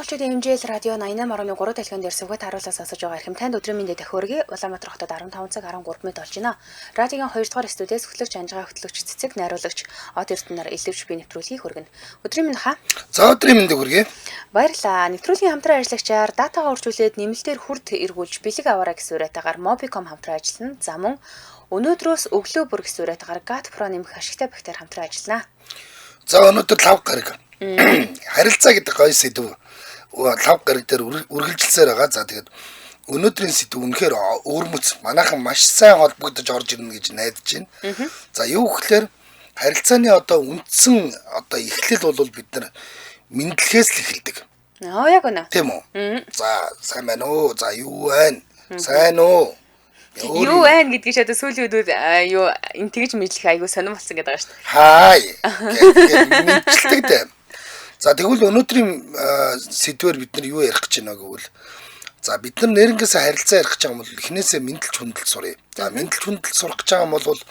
Монголчуудын MJL радио 88.3 дэлгэн дээр сүгэт харуулаа сонсож байгаа эрхэм танд өдрийн мэндийг дахиургий. Улаанбаатар хотод 15 цаг 13 минут болж байна. Радиогийн 2 дугаар студиэс хөтлөгч Анжгаа хөтлөгч Цэцэг найруулагч Од Эрдэнээр илэвч би нэвтрүүлгийг хүргэнэ. Өдрийн мэнд хаа. За өдрийн мэндийг хүргэе. Баярлалаа. Нэвтрүүлгийн хамтран ажиллагчаар датагаа үржүүлээд нэмэлтээр хүрд эргүүлж бэлэг аваарай гэсэн уриатаагаар Mobicom хамтран ажиллана. За мөн өнөөдрөөс өглөө бүр гэсэн уриатаагаар Gat Pro нэмэх ашигтай бактери хамтран ажиллана. За өнөөдөр лав гараг. Харилцаа гэдэг гоё сэдв лав гараг дээр үргэлжилсээр байгаа. За тэгээд өнөөдрийн сэдв үнэхээр өвөрмөц манайхан маш сайн холбогдож орж ирнэ гэж найдаж байна. За юу гэхээр харилцааны одоо үндсэн одоо эхлэл бол бид нар мэдлэхээс л эхэлдэг. Аа яг үнэ. Тийм үү? За сайн байна уу? За юу байна? Сайн уу? Юу байна гэдгийг ч одоо сүүлийн үед юу энэ тэгж мэдлэх айгүй сонирн болсон гэдэг байгаа шүү дээ. Хай гэдэг мэдлдэг дээ. За тэгвэл өнөөдрийн сэдвээр бид нар юу ярих гэж байна гэвэл за бид нар нэрнгээсээ харилцаа ярих гэж байгаа юм бол эхнээсээ мэдлж хүндэлж суръя. За мэдлж хүндэлж сурах гэж байгаа юм бол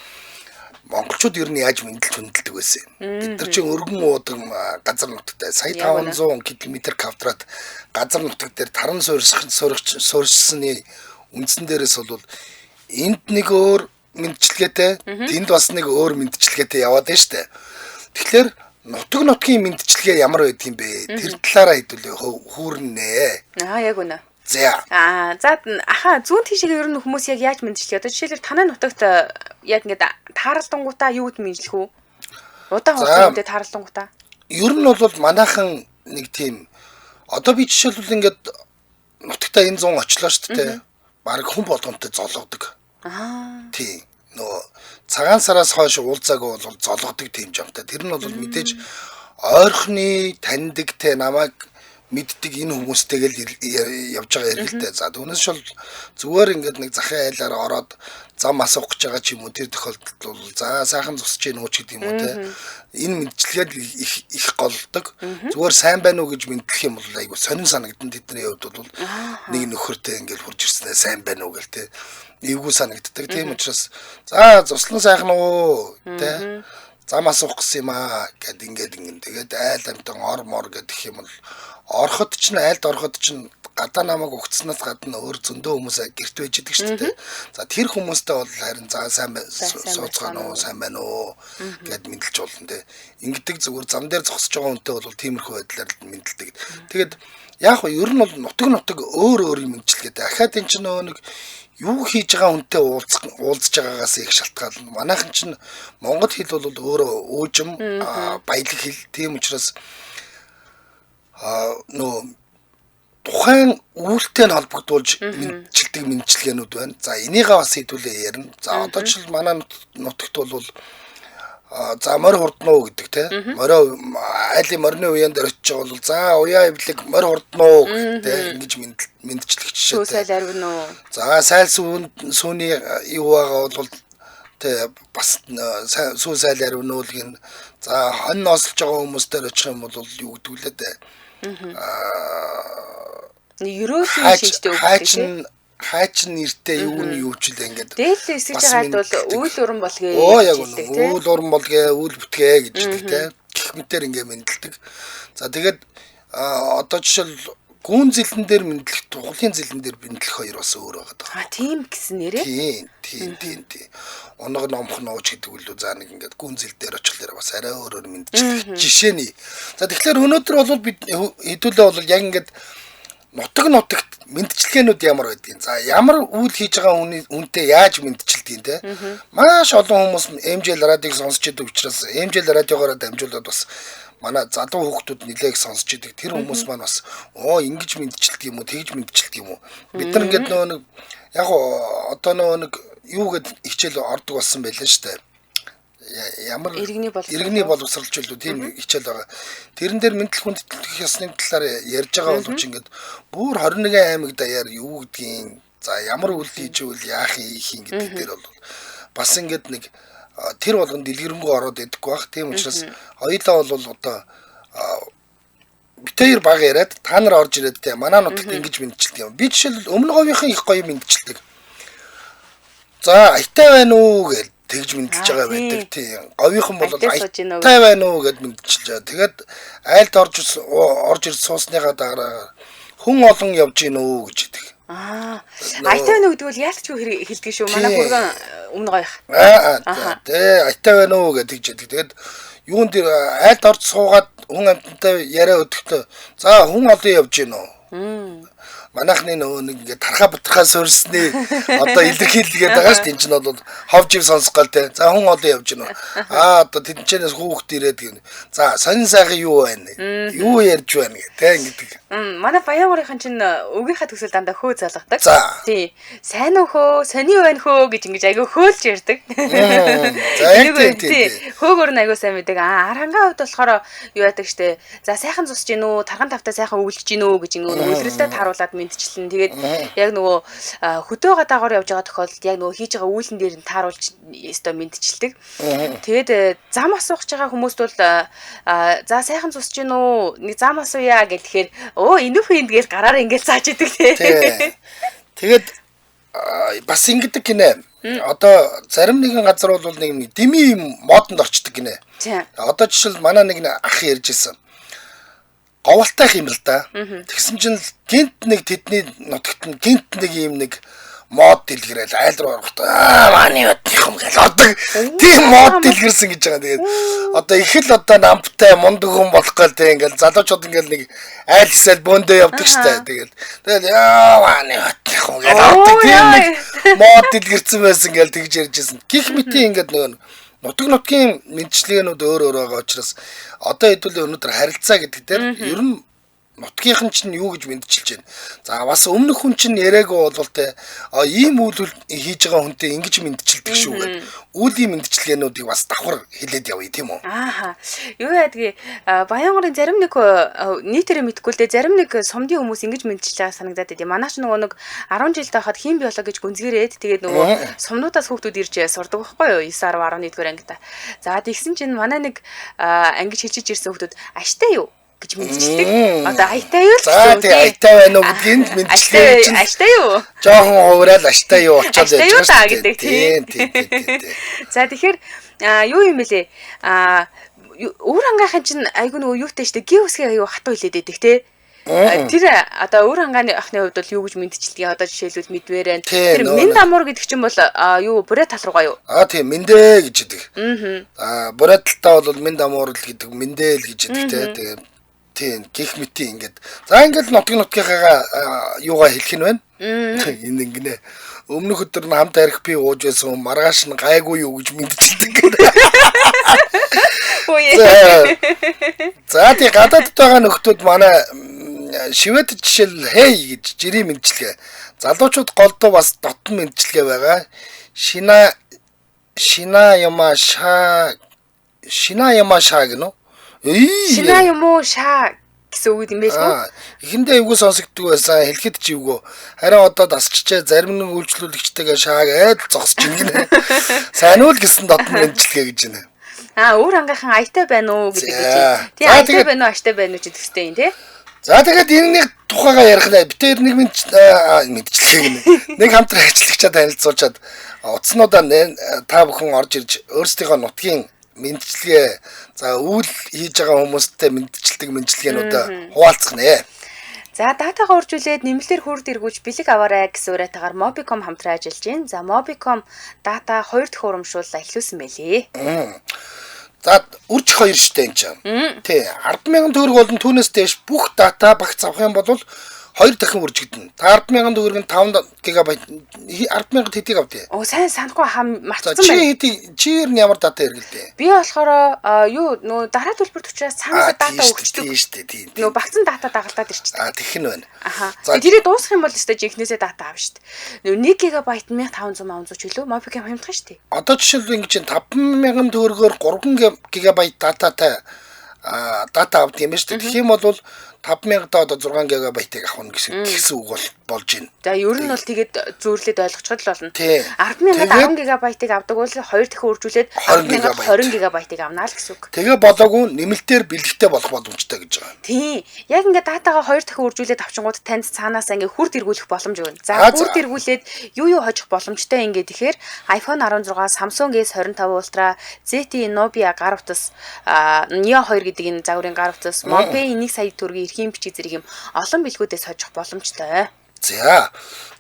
монголчууд ер нь яаж мэдлж хүндэлдэг байсан юм? Бид нар чинь өргөн уудаг газар нутагтай сая 500 км квадрат газар нутаг дээр таран суурьшсны үндсэн дээрээс бол энд нэг өөр мэдлэгээтэй, тэнд бас нэг өөр мэдлэгээтэй яваад байна штэ. Тэгэхээр нутаг нутгийн мэдлэгээ ямар байдаг юм бэ? Тэр талаараа хэдүүлээ хүүрнэ. Аа яг үнэ. За. Аа за аха зүүн тийшээ ер нь хүмүүс яг яаж мэдлэх вэ? Одоо жишээлбэл танай нутагт яг ингээд тааралдангуудаа юу гэд мэдлэх үү? Удаан хугацаанд тааралдангуудаа. Ер нь бол манайхан нэг тийм одоо би жишээлбэл ингээд нутагтаа энэ зун очлоо шүү дээ. Бараг хүн болгонтой золгодог. Аа. Тийм. Нөгөө цагаан сараас хойш уулзаагүй бол золгодог тийм жамтай. Тэр нь бол мэдээж ойрхны таньдаг те намайг мэддэг энэ хүмүүстэйг л явж байгаа эргэлтэй. За түүнээс шол зүгээр ингээд нэг захын айлаар ороод зам асуух гэж байгаа ч юм уу тэр тохиолдолд бол за сайхан зусч гин үү ч гэдэг юм уу те. Энэ мэдлэгээд их их голдог. Зүгээр сайн байна уу гэж мэдлэх юм бол айгу сонин санагдан тэдний хувьд бол нэг нөхөртэй ингээд хурж ирснээр сайн байна уу гэл те. Эвгүй санагддаг. Тийм учраас за зуслан сайхан уу те. Зам асуух гэсэн юм аа гэд ингээд ингэн тэгээд айл амтан ор мор гэдэг юм бол ороход чинь айлд ороход чинь гадаа намайг угтснаас гадна өөр зөндөө хүмүүс гэрт байж идэг шүү дээ. За тэр хүмүүстэй бол харин за сайн сууцгаана уу, сайн байна уу гэд мэдлж болно те. Ингэдэг зүгээр зам дээр зогсож байгаа хүнтэй бол тиймэрхүү байдлаар мэдлдэг. Тэгээд яг нь ер нь бол нутаг нутаг өөр өөр юм мэдлэгээ. Дахиад эн чинь нөгөө нэг юу хийж байгаа хүнтэй уулзж байгаагаас их шалтгаална. Манайхан чинь монгол хэл бол өөрөө өөжим баялаг хэл. Тийм учраас нөө тухайн үйлтэй нь холбогдуулж мэдчилдэг мэдчилгээнүүд байна. За энийгээ бас хэдүүлээ ярина. За одоо жишээл манай нутагт бол за морь хурдна уу гэдэг те. Морио айлын морины уяан дээр очиж байгаа бол за уяа эвлэг морь хурдна уу те ингэж мэдчлэх жишээтэй. Сүү сайл арвина уу? За сайл сүүний юу байгаа бол те бас сүү сайл арвина уу гин. За хонь осолж байгаа хүмүүс дээр очих юм бол юу гэдэг лээ те. Ерөөсөн шинжтэй үг тийм. Хаач нэртэй юу нь юу ч л ингээд. Дээлээ эсэж байгаа бол үйл уран болгээ гэж хэлдэг тийм. Үйл уран болгээ, үйл бүтгээ гэж хэлдэг тийм. Гэх мэтэр ингээд мэдлдэг. За тэгээд одоо жишээл гүн зэлэн дээр мэдлэх, туглын зэлэн дээр мэдлэх хоёр бас өөр байгаа даа. А тийм гэсэн нэрээ. Тийм тийм тийм. Унаг номх нууч гэдэг үлээ за нэг ингээд гүн зэл дээр очихлоор бас арай өөрөөр мэдлэх жишээний. За тэгэхээр өнөөдөр бол бид хэдүүлээ бол яг ингээд нутаг нутагт мэдчилгээнүүд ямар байдгийг. За ямар үйл хийж байгаа хүнтэй яаж мэдчилдэг те. Маш олон хүмүүс MJL радиог сонсч идэг учраас MJL радиогоороо дамжуулаад бас манай залуу хүүхдүүд нэлээг сонсч идэг. Тэр хүмүүс маань бас оо ингэж мэдчилдэг юм уу, тэгж мэдчилдэг юм уу. Бид нар ингээд нөгөө нэг яг одоо нөгөө нэг юу гэд хичээл ордог болсон байлаа шүү дээ. Ямар иргэний боловсролч илүү тийм хичээл байгаа. Тэрэн дээр мэдлэг хүндэтгэх ёсны талаар ярьж байгаа боловч ингээд бүр 21 аймаг даяар юу гэдгийг за ямар үйл хийж ивэл яах юм гэдэг дээр бол бас ингээд нэг тэр болгон дэлгэрэнгүй ороод идэхгүй бах. Тийм учраас хоёулаа бол одоо бит хоёр баг яриад та нар орж ирээд те манай нутагт ингэж мэдчилдэг юм. Би жишээлбэл өмнө говийнхын их гоё мэдчилдэг. За аятай байна уу гэл Тэгж мэндэлж байгаа байдаг тийм. Говийнхан бол айтай байна уу гэд мэндчилж байгаа. Тэгээд айлд орж ирж суусныхаа дараа хүн олон явж гин үү гэж хэлдэг. Аа. Айтай байна уу гэдэг бол яалтчгүй хэлдэг шүү. Манай хүргэн өмнө гоёх. Аа. Тэ айтай байна уу гэж тэгж хэлдэг. Тэгээд юун дээр айлд орж суугаад хүн амьтантай яриа өдөхдөө за хүн олон явж гин үү. Манайхны нөгөө нэг ингээд тархаа бутархаа суурсны одоо илэрхийлгээд байгаа шүү дээ. Энэ чинь бол хов жив сонсох гал те. За хүн олон явж гинөө. Аа одоо тэдэнчээс хүүхд ирээд гин. За сонин сайхан юу байна? Юу ярьж байна гэ те ингэдэг. Манай Баянгуурынхан чинь өвгийнхаа төсөл дандаа хөө залгадаг. Тий. Сайн уу хөө, сони байна хөө гэж ингэж айгүй хөөлж ярьдаг. За яг тий. Хөөгөр нь айгүй сайн мэддэг. Аа арангаа хувьд болохоор юу яадаг штэ. За сайхан зусж гин үү, тарган тавтай сайхан өвлөж гин үү гэж ингэ үлрэлдээ тааруулаад мэдчилэн. Тэгээд яг нөгөө хөдөө гадаагаар явж байгаа тохиолдолд яг нөгөө хийж байгаа үйлэн дээр нь тааруулж өстой мэдчилдэг. Тэгээд зам асуух байгаа хүмүүст бол за сайхан зусж гин үү, нэг зам асууя гэхээр өө энүүх энд гээл гараараа ингээл зааж идэг тий. Тэгээд бас ингэдэг гинэ. Одоо зарим нэгэн газар бол нэг дими модонд орчдөг гинэ. Одоо жишээл манай нэг ах ярьж исэн. Говьлтайх юм л да. Тэгсэн чинь гинт нэг тэдний нутагт нь гинт нэг юм нэг мод дэлгэрэл айл руу орохдоо аа мааны өднийх юм гэл одоо тийм мод дэлгэрсэн гэж байгаа. Тэгээд одоо их л одоо намптай мундаг хүн болох гал тийм ингээл залуучууд ингээл нэг айл хэсэл бөөндөө явдаг штэ. Тэгэл яа мааны өднийх юм гэл одоо тийм нэг мод дэлгэрсэн байсан гэл тэгж ярьжсэн. Гих мэтийн ингээд нөгөө нутаг нутгийн мэдчилгээнүүд өөр өөр байгаа учраас одоо хэдүүлээ өнөөдөр харилцаа гэдэг дээр ер нь нутгийнхан чинь юу гэж мэдчилж байна. За бас өмнөх хүн чинь яриаггүй бол те ийм үйл хийж байгаа хүнтэй ингэж мэдчилдэг шүү гэд үүлийн мэдчилгээнүүдийг бас давхар хэлээд явъя тийм үү? Ааха. Юу яадгийг Баянгуурын зарим нэг нийтээрээ мэдгүй л дээ зарим нэг сумдын хүмүүс ингэж мэдчилж байгаа санагдаад байдیں۔ Манай ч нөгөө нэг 10 жил байхад хим биологи гэж гүнзгийрээд тэгээд нөгөө сумнуудаас хүүхдүүд ирж сурдаг байхгүй юу? 9 10 11 дугаар ангита. За тэгсэн чинь манай нэг ангиж хичээж ирсэн хүүхдүүд аштай юу гэж мэдчилдэг. Одоо айтай юу л гэсэн. За тий айтай байна уу гэдгийг л мэдчилгээ чинь. Аштай юу? Жохон хувраал аштай юу болчиход байж байгаа шүү дээ. Тий тий тий. За тэгэхээр юу юм бэлээ? Өвөр хангайхын чинь айгүй нөгөө юутай шүү дээ. Гээ үсгээ айгүй хатуу хилээд байдаг тий. Тэр одоо өвөр хангааны охины хувьд бол юу гэж мэдчилдэг? Одоо жишээлбэл мэдвэр байна. Тэр минд амуур гэдэг чинь бол юу бурят тал руугаа юу? Аа тийм мэндэ гэж хэлдэг. Аа бурят талтаа бол минд амуур л гэдэг мэндэ л гэж хэлдэг тий. Тэгээд тийм гих мэтийн ингээд. За ингээд нутаг нутгийнхаа юугаа хэлэх нь байна. Энэ ингэнэ. Өмнөх өдөр нь хамт арх би ууж байсан маргааш нь гайгүй юу гэж мэдчилдэг гэдэг. За тий гадаадд байгаа нөхдүүд манай шивэд жишээл хей гэж жирийн мэдчилгээ. Залуучууд голдуу бас дотн мэдчилгээ байгаа. Шина яма ша шина яма ша гэнэ үү? Шина юм уу ша гэсэн үг юм байл үү? Эхэндээ эвгүй сонсогддог байсан, хэлэхэд ч эвгүй. Харин одоо дасчжээ зарим нэг үйлчлүүлэгчтэйгээ шааг айл зогсож ин гинэ. Сайн уу л гэсэн дотн мэдчилгээ гэж байна. Аа өөр ангийнхан аятай байна уу гэдэг чинь. Тий аятай байна уу, аштай байна уу гэдэг төстэй юм тий. За тэгээд энэ нэг тухайгаа ярих нэ. Бид тэр нэг мэдчилгээ гинэ. Нэг хамтран ажиллагчаа танилцуулчаад утаснуудаа та бүхэн орж ирж өөрсдийнхөө нутгийн мэдчилгээ за үйл хийж байгаа хүмүүстэй мэдчилдэг мэдчилгээнүүдээ хуваалцах нэ. За датагаа үржүүлээд нэмэлтээр хүрд эргүүлж бэлэг аваарай гэсэн уриатаагаар Mobicom хамтран ажиллаж байна. За Mobicom дата 2 дахь урамшууллаа эхлүүлсэн байлээ. За үржих 2 штэ энэ чинь. Тий 10,000 төгрөг болон түүнээс дээш бүх дата багц авах юм бол 2 дахин үржигдэнэ. Та 10,000 төгрөг нь 5 гигабайт 10,000 хэдийг авдээ? Оо сайн санахгүй хам мартсан байна. Чи хэдий чи ер нь ямар дата хэрэглэдэ? Би болохоор юу нөө дараа төлбөрт учраас цаанаас дата өгчдөг. Тийм шүү дээ. Тийм. Нөө багцсан дата дагалдаад ирчдэг. Аа тэгэх нь байна. Аха. Тэгээ тэрийг дуусгах юм бол өстой жинхнээсээ дата авна шүү дээ. Нөө 1 гигабайт 1500 ч илүү Mobicom хямдхан шүү дээ. Одоо жишээлбэл ингэж 5,000 төгрөгөөр 3 гигабайт дататай дата авдаг юм байна шүү дээ. Тэгэх юм бол 5000 доо одоо 6 ГБ-ыг авах гэсэн үг болж байна. За ер нь бол тэгээд зөөрлөд ойлгочиход л болно. 10,000 10 ГБ-ыг авдаг бол 2 дахин үржүүлээд 10,020 ГБ-ыг авнаа л гэсэн үг. Тэгээ болоогүй нэмэлтээр бэлэгтэй болох боломжтой гэж байгаа. Тийм. Яг ингээд датагаа 2 дахин үржүүлээд авчингууд танд цаанаас ингээд хүрд эргүүлэх боломж өгнө. За хүрд эргүүлээд юу хожих боломжтой ингээд тэгэхээр iPhone 16, Samsung S25 Ultra, ZTE Nubia гар утас, Neo 2 гэдэг энэ загварын гар утас, Mobile 1 сая төгрөгийн эрхийн бичиг зэрэг юм олон бэлгүүдээс хожих боломжтой. За.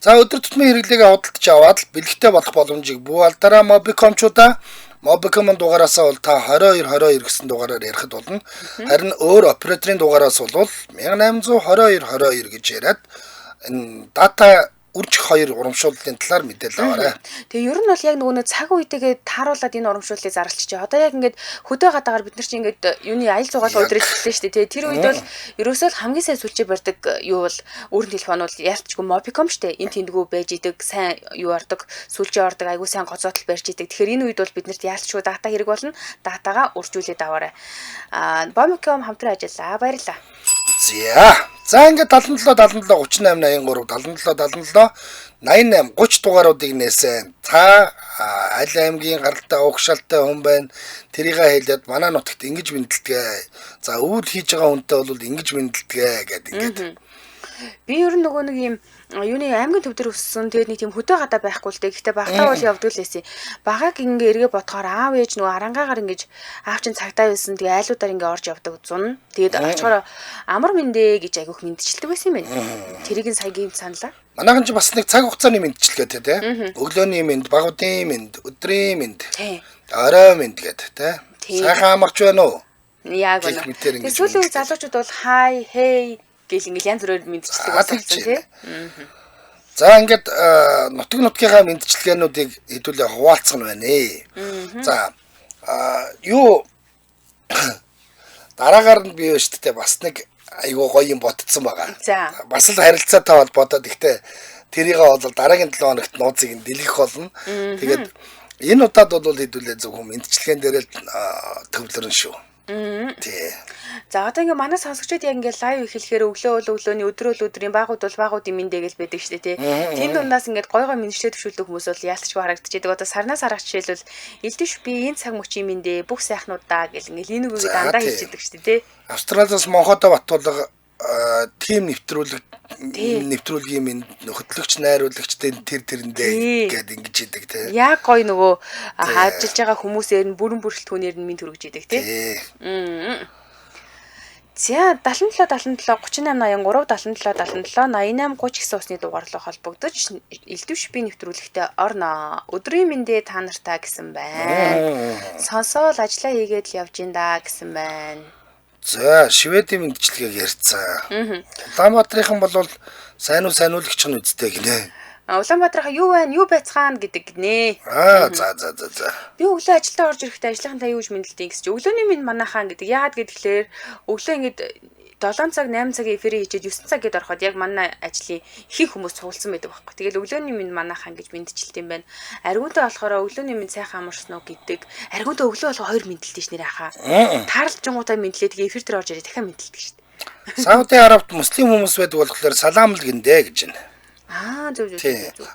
За өдөр тутмын хэрэглээгээ худалдаж аваад л бэлэгтэй болох боломжийг бүү алдараа Mobicom-чуудаа Mobicom дугаараасаа бол та 22 22 гэсэн дугаараар ярихад болно. Харин өөр операторын дугаараас бол 1822 22 гэж яриад энэ дата үржих хоёр урамшууллын талаар мэдээлэл аваарай. Тэгээ ер нь бол яг нөгөө нэг цаг үетэйгээ тааруулаад энэ урамшууллыг зарлчихжээ. Одоо яг ингээд хөдөө гадаагаар бид нар чинь ингээд юуны аял зугаал өдрөж эхэллээ шүү дээ. Тэгээ тэр үед бол ерөөсөө л хамгийн сайн сүлжээ барьдаг юу бол өөрийн телефон бол яалтчгүй Mobicom шүү дээ. Энэ тэндгүү байж идэг, сайн юу ордог, сүлжээ ордог, айгуу сайн гоцоотл барьж идэг. Тэгэхээр энэ үед бол бид нарт яалтчгүй дата хэрэг болно. Датагаа үржүүлээд аваарай. Mobicom хамтран ажиллаа. Баярлалаа. За. За ингээд 77 77 38 83 77 77 88 30 дугааруудыг нээсэн. Та аль аймгийн гаралтай угшаалтай хүн байна. Тэрийг хэлээд манай нутагт ингэж мэндэлдэг. За өвөл хийж байгаа хүнтэй бол ингэж мэндэлдэг гэдэг ингээд. Би ер нь нөгөө нэг юм юуны аймгийн төв дээр өссөн. Тэгээд нэг тийм хөдөө гадаа байхгүй л дээ. Гэхдээ багтаа бол явдаг л байсан. Багаг ингээ эргээ бодохоор аав ээж нөгөө арангаагаар ингэж аав чинь цагтаа байсан. Тэгээ айлуудаар ингээ орж явдаг зун. Тэгээд очихоор амар мэндэ гэж айгүйх мэдчилдэг байсан юм байна. Тэрийг нь сая гинт саналаа. Манайхан ч бас нэг цаг хугацааны мэндчилгээ тий. Өглөөний мэнд, багуудын мэнд, өдрийн мэнд. Орой мэнд гэдэг тий. Сайхан амарч байна уу? Яг үнэ. Тэгээд сүүлийн үе залуучууд бол хай, хей гэл ингээл янз бүрээр мэдчилдэг болсон тий. За ингээд нутаг нутгийнхаа мэдчилгээнүүдийг хэдүүлээ хуваалцах нь байна. За юу дараагаар нь би шүү дээ бас нэг айгуу гоё юм ботцсон байгаа. Бас л харилцаатай холбоотой. Гэхдээ тэрийг бол дараагийн 7 хоногт нууцыг нь дэлгэх болно. Тэгээд энэ удаад бол хэдүүлээ зөвхөн мэдчилгээн дээр л төвлөрөн шүү. Тий. За одоо ингээ манай сонсогчид яг ингээ live эхлэхээр өглөө бол өглөөний, өдрөө бол өдрийн, багууд бол багуудын мэндэ гэж байдаг шүү дээ тий. Тэн дундаас ингээд гой гой мэдчлээ төвшүүлдэг хүмүүс бол яалтчгүй харагдчихэдэг. Одоо сарнаас арах жишээлбэл элдэж би энэ цаг мөчийн мэндэ бүх сайхнуудаа гэл ингээ энэ үгийг дандаа хэлчихдэг шүү дээ тий. Австралиас Монхотой Батулга тим нэвтрүүлгийн мэнд хөтлөгч найруулагч тэр тэрэндээ гээд ингэж идэг тий. Яг гой нөгөө ажиллаж байгаа хүмүүсээр нь бүрэн бүрэлдэхүүнээр нь мэнд хүргэж идэг тий. За 77 77 38 83 77 77 88 30 гэсэн усны дугаар руу холбогдож элдвш би нэвтрүүлэгтээ орно. Өдрийн мэндээ та нартаа гэсэн байна. Сонсоол ажиллаа хийгээд л явж ин да гэсэн байна. За Шведийн мэдчилгээг ярьцсан. Улаанбаатарынхан бол сайн уу сайнуулагч нь үсттэй гинэ. Улаанбаатарынхаа юу байна, юу байцгаана гэдэг гинэ. За. Би өглөө ажилдаа орж ирэхдээ ажлынхантаа юу гэж мэндэлдэг гэсэн чи өглөөний мэнд манайхаан гэдэг. Яагаад гэхээр өглөө ингээд 7 цаг 8 цагийн эфирээ хийчихэд 9 цаг гээд ороход яг манай ажлын ихэнх хүмүүс цугласан байдаг байхгүй. Тэгэл өглөөний мэнд манайхаан гэж мэдчилт юм байна. Аргиунтай болохоор өглөөний мэнд сайхан амарсан уу гэдэг. Аргиунтай өглөө болгоо хоёр мэндэлдэг ш нэр ахаа. Таарлжингуудаа мэдлээ тэгээ эфир дээр орж ирээ дахиад мэндэлдэг ш. Сауди Арабт муслим хүмүүс байдаг болохоор салаам л гиндэ гэж байна. Зөв.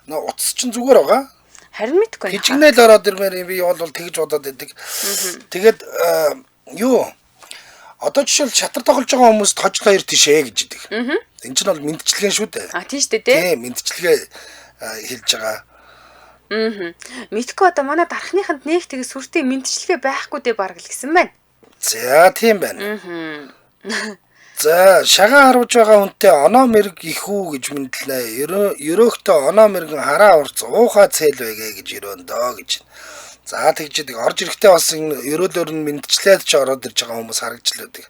Нөө утас чинь зүгээр байгаа. Харин мэдгүй. Хижигнэл ороод ирмээр би бол тэгж бодоод байдаг. Тэгээд юу одоо жишээл шатар тоглож байгаа хүмүүст хожил хоёр тишээ гэж идэг. Энэ чинь бол мэдчилгээ шүү дээ. Тийм шүү дээ тий. Тийм мэдчилгээ хэлж байгаа. Мэдгүй одоо манай дархныханд нэг тэг сүртэй мэдчилгээ байхгүй дээ бараг л гэсэн байна. За тийм байна. За шагаан харуулж байгаа хүнтэй оноо мэрэг их үү гэж мэдлэнэ. Ерөөхтөө оноо мэрэгэн хараа урц уухаа цэл байгээ гэж өрөөндөө гэж. За тэгж идэг. Орж ирэхдээ бас энэ ерөөлөөр нь мэдчлээд ч ороод ирж байгаа хүмүүс харагдчихлаадаг.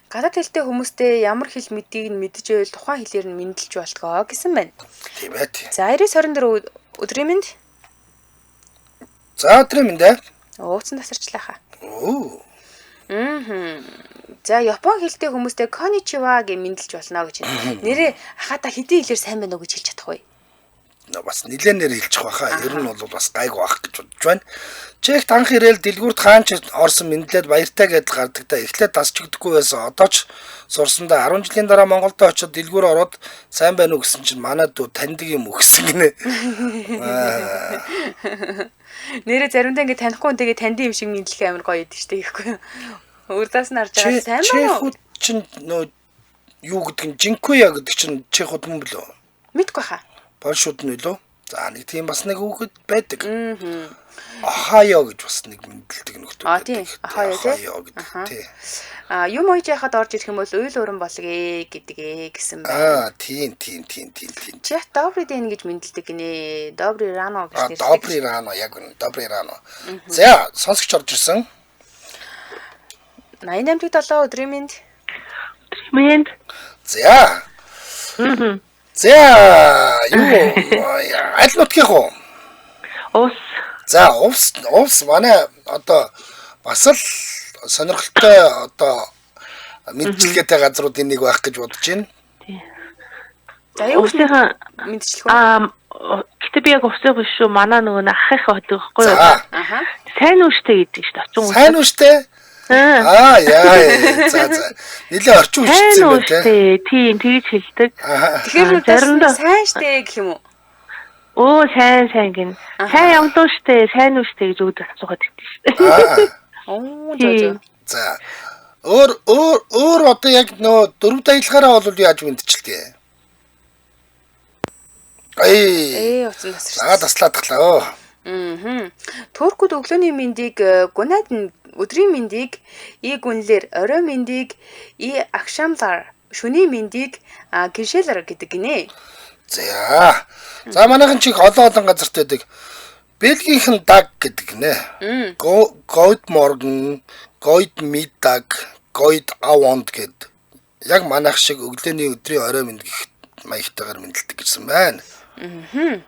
Гадаад хэлтэй хүмүүстэй ямар хэл мэдийг нь мэдж байвал тухайн хэлээр нь мэндэлж болтгоо гэсэн байна. Тийм ээ. За 9:24 өдрийн мэнд. За өдрийн мэнд ээ. Ууцсан тасарчлаа хаа. Оо. За Япон хэлтэй хүмүүстэй коничива гэж мэндэлж болно гэж байна. Нэрээ ахата хэдийн хэлээр сайн байна уу гэж хэлж чадах вэ? бас нилээнээр хэлчих байхаа. Ер нь бол бас гайгүй байх гэж бодож байна. Чехт анх ирээл дэлгүүрт хаанч орсон мэдлээд баяртай гэдэл гардаг та. Эхлээд тасч өгдөггүй байсан. Одоо ч сурсандаа 10 жилийн дараа Монголд очиод дэлгүүр ороод сайн байна уу гэсэн чинь манай дүү таньдаг юм өгсөн гинэ. Нэрээ заримдаа ингэ танихгүй хүнтэйгээ таньдаг юм шиг мэдлэх амар гоё идэв штэ гэхгүй юу. Урдаас нь харж байгаа сайн байна уу? Чехүүд чинь нөө юу гэдэг нь Жинкуя гэдэг чинь чехүүд мөн билүү? Мэдгүй хаа. Польшууд нь билүү? За нэг тийм бас нэг хүүхэд байдаг. Охайо гэж бас нэг мэдлдэг нөхдөд. А тийм. Охайо тий. Охайо гэдэг тий. А юм ууж яхад орж ирэх юм бол уйл уран болгоё гэдэг гэсэн байна. Аа тийм тийм тийм тийм тийм. Чех добрый день гэж мэдлдэг гинэ. Добрый рано гэж нэрсдэг. Добрый рано яг үнэ. Добрый рано. За сонсогч орж ирсэн. 88.7 өдрийн мэнд. Мэнд. За. За юу аль нутгийнх уу? Ус. За увс манай одоо бас л сонирхолтой одоо мэдчилгээтэй газруудын нэг байх гэж бодож байна. За юу Увсынхаа мэдчлэх вэ? Аа гэтээ би яг увсыг биш шүү. Манай нөгөө ахынх байдаг байхгүй юу? Аха. Сайн үүштэй гэдэг шүү дээ. Очин үүштэй. Сайн үүштэй? Аа яа. За за. Нилээ орчин хүчтэй юм байна те. Тийм, тэгж хэлдэг. Тэгэхээр заримдаа сайн штэ гэх юм уу? Өө сайн сайн гин. Сайн явлаа штэ, сайн үү штэ гэж өөдөө асуугаад идэв штэ. Оо зөө зөө. За. Өөр өөр өөр одоо яг нөө дөрөв аялгаараа бол яаж мэдчилдэг? Ай. Утсан тасарч. За таслаадглаа. Аа. Туркууд өглөөний мэндийг гунад өдрийн мэндийг и гүнлэр, орой мэндийг и акшамлар, шөнийн мэндийг гişэлэр гэдэг гинэ. За. За манайхан чих олон олон газарт байдаг. Бельгийнхэн даг гэдэг гинэ. Good morning, good middag, good avond гэд. Яг манайх шиг өглөөний өдрийн орой мэнд гэх маягтайгаар мэндэлдэг гэсэн байна. Аа.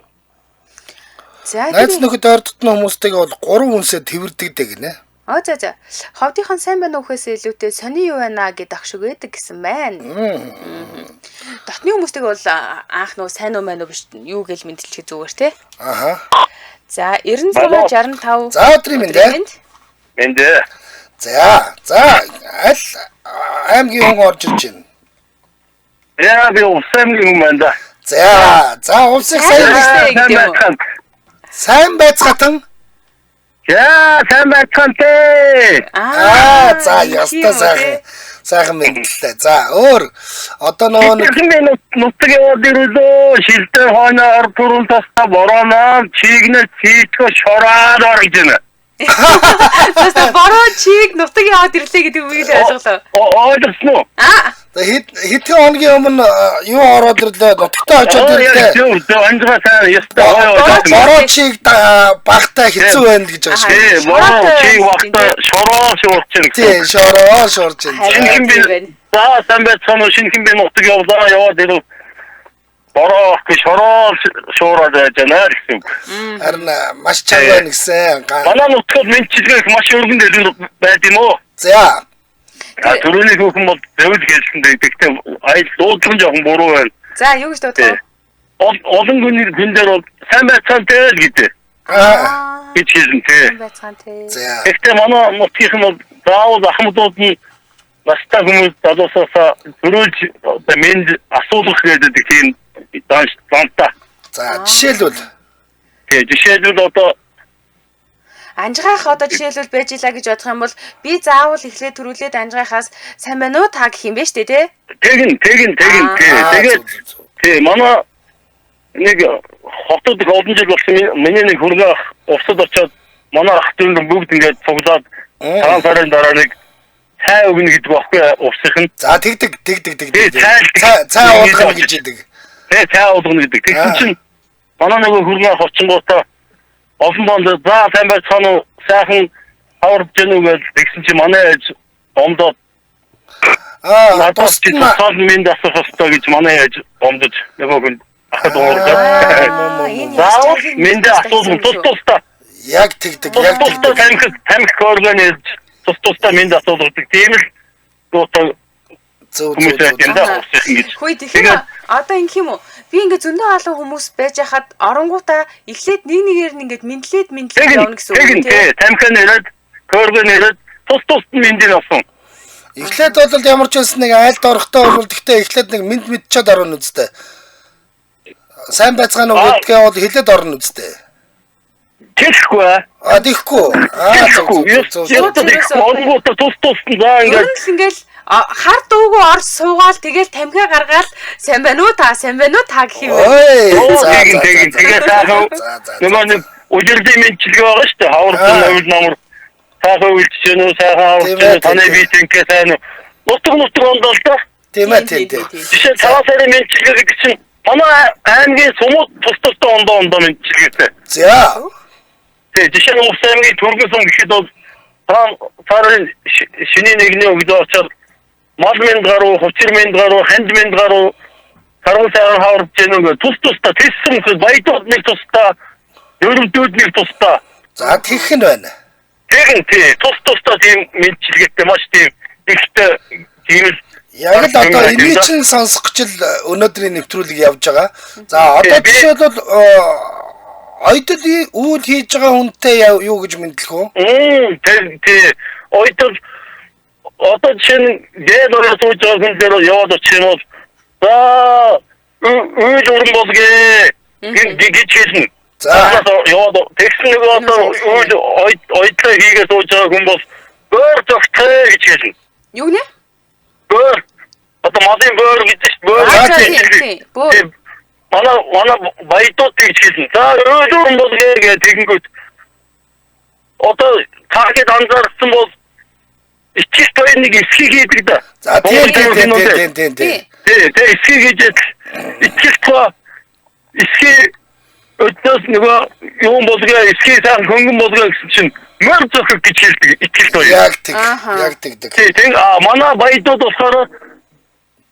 За найз нөхөд ойртон хүмүүстэйгээ бол 3 хүнсээ тэрвэрдэг дээ гинэ. Аа за за. Ховдынхон сайн байна уу гэхээс илүүтэй сони юу байна гэдэг ах шиг байдаг гэсэн байна. Дотны хүмүүстэйг бол анх нөө сайн уу мэн үү биш юу гэж мэдлэхэд зүгээр те. Аха. За 96 65. За өдрийн мэнд. Мэнд. За за аль аймгийн хүн орж ирж байна? Яа би Увс аймгийн хүн байна да. За за Увсыг сайн сайн байцгаатан. За сайн байцгаан те. Аа за яста сайхан сайхан мэдлээ. За өөр одоо нөгөө нэг нутаг яваад ирлөө. Шилдэ хойно ор түрүүн тастай борооноо чигнэ чийтгэв шороод орж байна. Тэстэ бороо чиг нутаг яваад ирлээ гэдэг үгийг л ойлголоо. Ойлгосон уу? Аа. Хэдхэн хоногийн өмнө юу ороод ирлээ? Нутагтаа очиод ирлээ. Зөв анжгаа сайн яста гоё. Бороо чиг багтай хэцүү байна гэж байгаа шүү. Бороо чиг багтай шороо шуурч байна. Тий, шороо шуурч байна. Шинхэн би за сайн байцгаана уу? Шинхэн би нутаг явлаа яваад ирэв. Бороо ахгүй шороо шуураад байж байна гэсэн үг. Харин маш чанга байна гэсэн. Манай нутгад мэдчилгээх маш өргөн дэлгэр байд юм уу? За. Түрүүний хүүхэн бол зөвл хэлсэн дээ. Гэхдээ аял дуудлага жоохон буруу байна. За юу гэж дуудлага? Олон хүн дээр бол сайн байцгаан те л гэдэг. Аа гэж хэлсэн те. Сайн байцгаан те. За. Гэхдээ манай нутгийнх нь бол заавал ахмадууд нь настай хүмүүс залуусаасаа зөрүүлж одоо мэнд асуулгах гэдэг тийм зантай. За жишээлбэл тий жишээлбэл одоо анжгаах одоо жишээлбэл байж илаа гэж бодох юм бол би заавал эхлээд төрүүлээд анжгаахаас сайн байна уу та гэх юм бэ штэ тий. Тэгин тэгин тэгин тий. Тэгээд тий манай нэг хотод их олон жил болсон миний нэг хөргөө ах увсад очоод манай ах дүүн бүгд ингээд цуглаад цагаан сарын дараа нэг цай өгнө гэдэг баггүй увсынх нь. За тэгдэг тэгдэг тэгдэг. Цай уулгах гэж идэг. Тэ цай уулгана гэдэг. Тэгсэн чинь манай нөгөө хөргөө ах очингуудаа олон бонд за сайн байцгаана уу сайхан хаварж гэнэ үү гэж тэгсэн чинь манай ээж гомдоод аа тусдаа минь асуух ёстой гэж манай ээж гомдож нөгөө хүн ахад уурдаад заавал минь асуулган тус тусдаа яг тэгдэг яг тэгдэг тамхи тамхи коргон ээж тус тусдаа минь асуулгадаг тийм л дуутай Зөв, Хүмүүс зөв, зөв. байх юм да улсын гэж. Хөөе, тэгэхээр одоо ингэх юм уу? Би ингээ зөндөө олон хүмүүс байж хахад оронгуудаа эхлээд нэг нэгээр нь ингээд мэдлээд мэдлээд явна гэсэн үг Тэгин тий. тий, тамхи нэрээд, көргөн нэрээд тус тусд нь мэндийг авсан. Эхлээд бол ямар ч байсан нэг айлд орохдоо бол гэхдээ эхлээд нэг мэд мэдчихэд орно үстэй. Сайн байцгаана уу гэдгээ бол хэлээд орно үстэй. Тэхгүй аа. А тийхгүй. Аа зөв Тэхгүй. зөв зөв. Ёстой тэхгүй. Оронгуудаа тус тусд нь за Ер ингээд нь л ингээл хар дуугүй орж суугаал тэгэл тамхи гаргаал сайн байна уу та, сайн байна уу та гэх юм. Ой. Оо, За тэгин за тэгин за. тэгээ сайхан За за. нөгөө нэг үжилдийн мэндчилгээ байгаа шүү дээ. Хавар Аа. зун өвөл намар сайхан үйлчж гэнэ үү, сайхан аварч Тийм гэнэ ээ, үү, таны тийм бие тэнхээ сайн уу. Нутаг нутаг ондоо л доо. Тийм ээ тийм тийм. Жишээ нь цагаан сарын мэндчилгээ гэдэг чинь манай аймгийн сумууд тус тусдаа ондоо ондоо мэндчилгээтэй. За. Тэгээ жишээ нь Увс аймгийн Түргэн сум гэхэд бол цагаан сарын шинийн нэгний өглөө очоод мал мэнд гаруу, хувцэр мэнд гаруу, ханд мэнд гаруу карган сайхан хаварч гэнэ үү тус тусдаа тэссэн гэхэд баядууд нэг тусдаа, дөрөвдүүд нэг тусдаа. За тэгэх нь байна. Тэгин тий тус тусдаа тийм мэндчилгээтэй маш тийм ихтэй тийм л Яг л одоо энийг чинь сонсох гэж л өнөөдрийн нэвтрүүлэг явж байгаа. За одоо Би- жишээлбэл ойдол үйл хийж байгаа хүнтэй юу гэж мэдлэх вэ? Мм тий ойдол одоо жишээ нь гээл ороо сууж байгаа хүн дээр яваад очих юм бол за үйл уран болгээ гэж хэлнэ. За. Яваад тэгсэн нэг одоо үйл ойдлоо хийгээ сууж байгаа хүн бол бөөр зогтхой гэж хэлнэ. Юу нэ? Бөөр одоо малын бөөр гэж шүү дээ. Бөөр Аа, За, тийм, тийм. Бөөр. Тийм. Манай манай баядууд гэж хэлнэ. За үйл уран болгээ гэж тэгэнгүүт одоо таргет анзаарсан бол ичис хоёр нэг эсхийг хийдэг да. За тийм Монгол тийм тийм кинонд. тийм тийм тийм. Тий, тий эсхийг хийжээд ичис тоо эсхий өднөөс нөгөө юм болгээ эсхий сайхан хөнгөн болгээ гэсэн чинь мөр зөхөх гэж хэлдэг ичис хоёр. Яг тэг. Ааха. Яг тэгдэг. Тий, тий а манай баядууд болохоор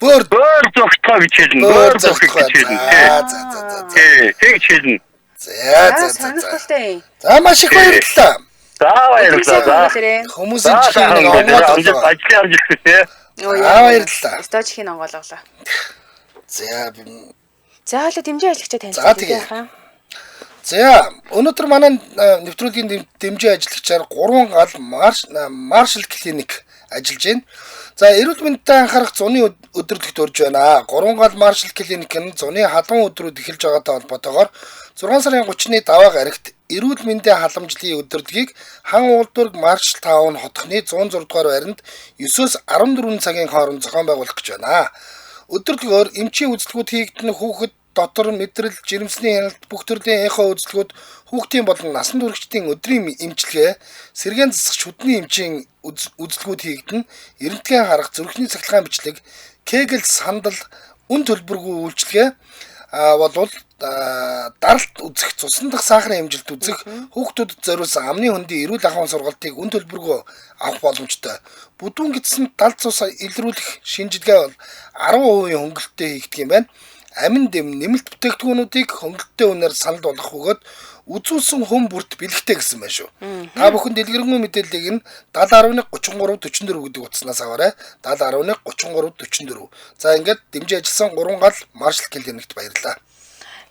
Бөөр бөөр зөгтгөө гэж хэлнэ. бөөр Бөөр зөхөх зогтгой. гэж хэлнэ. Тий. За за за за. Тий, тэгж хэлнэ. За за за. за. Сонирхолтой юм. За маш их баярлалаа. За баярлалаа. За. Хүмүүсийн За чихийг нэг сайхан онгойлголоо. амжилт ажлын амжилт хүсье. За баярлалаа. Өстой чихийг онгойлголоо. За За хойлоо дэмжин ажиллагчаа За, танилцуулъя тэгээ. хаа. За өнөөдөр манай нэвтрүүлгийн дэмжин ажиллагчаар 3 гал Маршал клиник ажиллаж байна. За эрүүл мэндэд анхаарах зуны өдөрлөгт өрж байна. 3 гал Маршал клиник нь зуны халуун өдрүүд эхэлж байгаатай холбоотойгоор 6 сарын 30-ны даваа гарагт эрүүл мэндийн халамжлалын өдөрлөгийг Хан уулдварг Маршал таун хотхны 106 дугаар байранд 9-өөс 14 цагийн хооронд зохион байгуулах гэж байна. Өдөрлөгөөр эмчийн үзэлгүүд хийгдэн хүүхэд дотор мэдрэл, жирэмсний хяналт, бүх төрлийн эхо үзэлгүүд, хүүхдийн болон насан туршидтын өдрийн эмчилгээ, сэргээн засах шүдний эмчийн үзэлгүүд хийгдэн, эрэмтгэн харах, зүрхний цахилгаан бичлэг, кегел сандал, үн төлбөргүй үйлчилгээ болвол даралт үзэх, цусан дах сахарын хэмжилт үзэх, хүүхдүүдэд зориулсан амны хөндийн эрүүл ахуйн сургалтыг үн төлбөргүй авах боломжтой. Бүдүүн гидсэнд дал цус илрүүлэх шинжилгээ бол 10% хөнгөлөлттэй хийгдэх юм байна. Амин дэм нэмэлт бүтээгдэхүүнүүдийг хөнгөлөлттэй үнээр санал болгох бөгөөд үзүүлсэн хүн бүрт бэлэгтэй гэсэн байна шүү. Та бүхэн дэлгэрэнгүй мэдээллийг нь 70.1 33 44 гэдэг утаснаас аваарай. 70.1 33 44. За ингээд дэмжиж ажилласан 3 гал Маршал клиникт баярлалаа.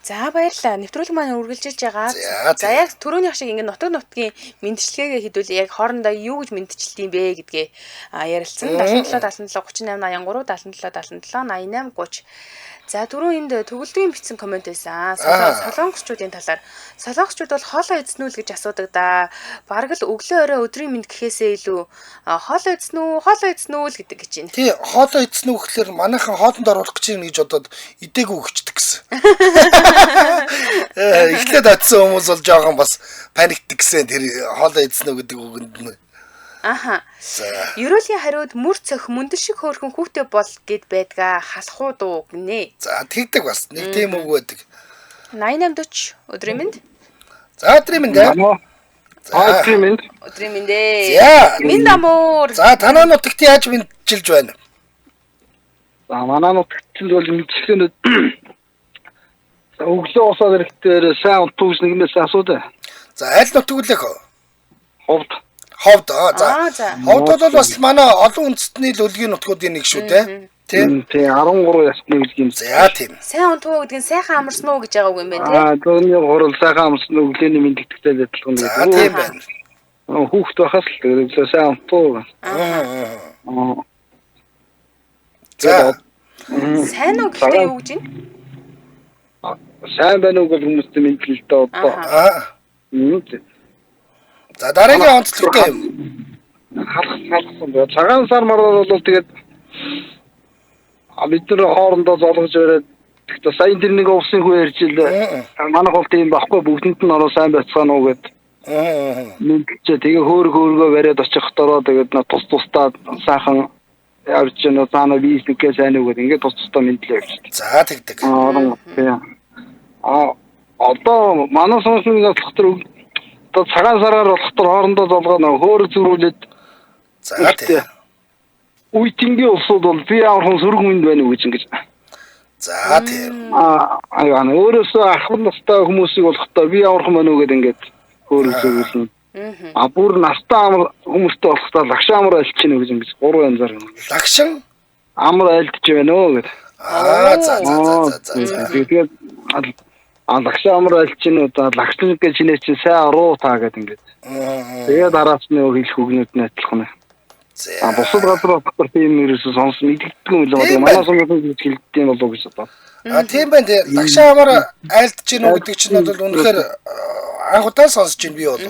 За баярлалаа. Нэвтрүүлэг маань үргэлжилж байгаа. За, За яг түрүүнийх шиг ингээд нутаг нутгийн мэдчилгээгээ хэдүүл яг хоорондоо юу гэж мэдчилд юм бэ гэдгээ ярилцсан. 77 77 38 83 77 77 88 30. За түрүү энд төгөлдрийн бичсэн комент байсан. Солонгосчуудын талаар. Солонгосчууд бол хоолоо эзнүү л гэж асуудаг да. Бараг л өглөө орой өдрийн мэнд гэхээсээ илүү хоолоо эзнүү, хоолоо эзнүү л гэдэг гэж байна. Тий, хоолоо идсэн үү гэхлээр манайхан хоолонд оруулах гэж юм гэж бодоод идээгүй өгчдөг гэсэн. Эхлээд очисон хүмүүс бол жоохон бас паниктдаг гэсэн тэр хоолоо идсэн үү гэдэг үгэнд нь. Аха. За. Ерөөлийн хариуд мөр цох мөндөл шиг хөөрхөн хүүтэй бол гэд байдгаа халахуу дуу гинэ. За тэгдэг бас нэг тийм үг байдаг. 8840 өдрийн мэнд. За өдрийн мэнд. ээ. За. Өдрийн мэнд. Өдрийн мэнд ээ. За. Мэнд амуур. За танаа нутагт яаж мэдчилж байна? За манай нутагт л бол мэдчилгээнд за өглөө босоод ирэхдээ сайн унтуу гэж нэгнээс асуудаг. За аль нутаг үлээх вэ? Ховд. Ховд. Аа, за. Аа, за. Ховд бол бас манай олон үндэстний л өлгийн нутгуудын нэг шүү дээ. Тийм. Тий 13 ясны үлг юм. За тийм. Сайн унтуу гэдэг нь сайхан амарсан уу гэж байгаа үг юм байна тий. Аа зүүнний гурал сайхан амарсан өглөөний мэдлэгтэй адилхан За тийм байна. Хүүхэд байхаас л тэгээд өглөө сайн унтуу. Аа. За Сайн уу гэхдээ юу гэж юм? Сайн байна уу гэж хүмүүстэй мэдлэл дээ одоо. Аа. За дараагийн онцлогтой юм. Халах халахсан. Цагаан сар мараар бол тэгээд бид нар хоорондоо золгож бариад тэгтээ сайн тэр нэг увсын хүү ярьж илээ. Манайх бол тийм байхгүй бүгдэнд нь ороо сайн байцгаана уу гэд. Мэдлжээ тэгээ хөөр хөөргөө бариад очихдороо тэгээд тус тустаа сайхан явж гэнэ цаана бизнесгээ сайн уу гэд ингээд тус тустаа мэдлээ явж. За тэгдэг. Аа одоо манай сонсны болохоор одоо цагаан сараар болохоор хоорондоо золгоо хөөр зөрүүлээд за тийм. Үеийнгийн улсууд бол би амархан сөрөг хүнд байна уу гэж ингэж. За тийм. Аа аюу өөрөөсөө ахмад настай хүмүүсийг болохдоо би амархан байна уу гэд ингээд хөөр зөрүүлнэ. А бүр настай амар хүмүүстэй болохдоо лагш амар айлч гинэ гэж ингэж гурван янзаар. Лагшин амар айлдж байна уу гэд. Аа за за за за. Тэгээд лагш амар айлч гинэ одоо лагшлаг гэж чинээ чинь сайн оруу та гэд ингээд. Тэгээд араас нь хэлэх үгнүүд нь адилхан. А бусад газар болохоор тийм ерөөсөө сонс мэддэггүй юм лээ. Манай сумын гэж хэлдэг юм болов уу гэж бодоо. А тийм байна тий. Лагшаа амар айлдж гин үү гэдэг чинь бол үнэхээр анх удаа сонсож байна би бол.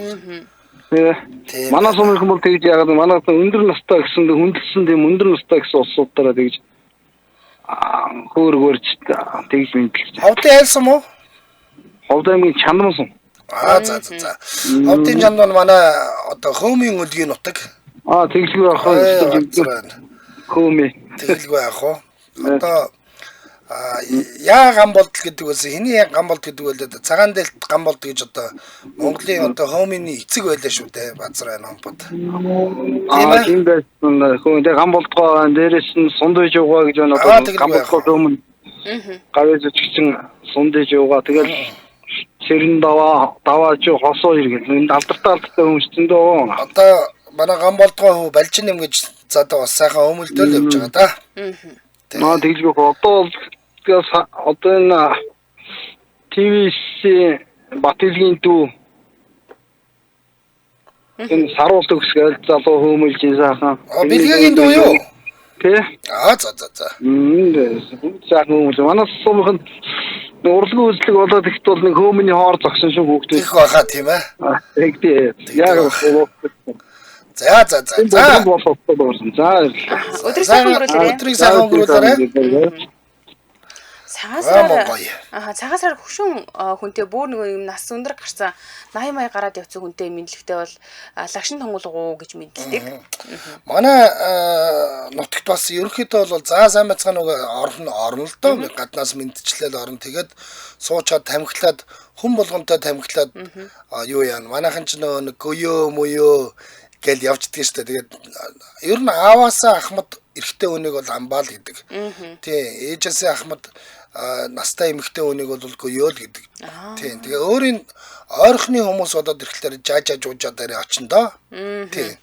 Тий. Манай сумын бол тэгж яагаад манай өндөр настай гэсэн хүндэлсэн тийм өндөр настай гэсэн улсуудаараа тэгж хөөргөрч тэгж мэдлэж. Ховдын айлсан уу? Ховд аймгийн Чандман сум. Аа за за за. Ховдын Чандман манай одоо хөөмийн өлгийн нутаг. Аа тэглгүй ах уу? Хөөмий. Тэглгүй ах уу? Одоо яа гам болдол гэдэг байсан. Хэний гам болд гэдэг байлээ. Цагаан дэлт гам болд гэж одоо Монголын одоо хөөмийн эцэг байлаа шүү дээ. Базар байна хомбод. Тийм ээ. Тийм байсан. Хөө тэгээ гам болдгоо дээрээс нь сундаж угаа гэж байна. Одоо гам болдгоо өмнө. Гавьяа жүжигчин сундаж угаа тэгэл сэрэн даваа даваа чи хосоо иргэл. Энд алдартай алдартай хүмүүс зөндөө. Одоо манай гам болдгоо хөө балжин юм гэж задаа бас сайхан өмөлдөөл явж байгаа да. Наа тэглгүй одоо одоо энэ ТВС Батэлгийн дүү энэ саруул төгс гээл залуу хөөмөлж сайхан. А бэлгэгийн дүү юу? Тэ? Аа за за за. Сайхан хөөмөл. Манай сумынх нь урлагийн үзлэг болоод ихт бол нэг хөөмний хоор зогсон шүү хүүхдүүд. Их баха тийм ээ. Тэгтээ. Яг За за за. За. За. Өдрийг сайхан өнгөрүүлээрэй. Өдрийг сайхан өнгөрүүлээрэй. Цагаан сараар цагаан сараар хөшүүн хүнтэй бүр нөгөө юм нас өндөр гарсан 80 мая гараад явцсан хүнтэй мэдлэгтэй бол лагшин тунгуулгуу гэж мэдлдэг. Манай нутагт бас ерөнхийдөө бол за сайн байцгаана уу орно орно л доо гаднаас мэдчлээл орно. Тэгээд суучаад тамхилаад хүн болгонтой тамхилаад юу яана. Манайхан ч нөгөө нэг гөё мөё гэл явждаг шүү дээ. Тэгээд ер нь ааваасаа ахмад эрэгтэй хүнийг бол амбаал гэдэг. Тий, ээжээсээ ахмад настай эмэгтэй хүнийг бол гөёөл гэдэг. Тий. Тэгээ өөрийн ойрхны хүмүүс болоод ирэхлээр жаа жуужаа дээр очин доо. Тий.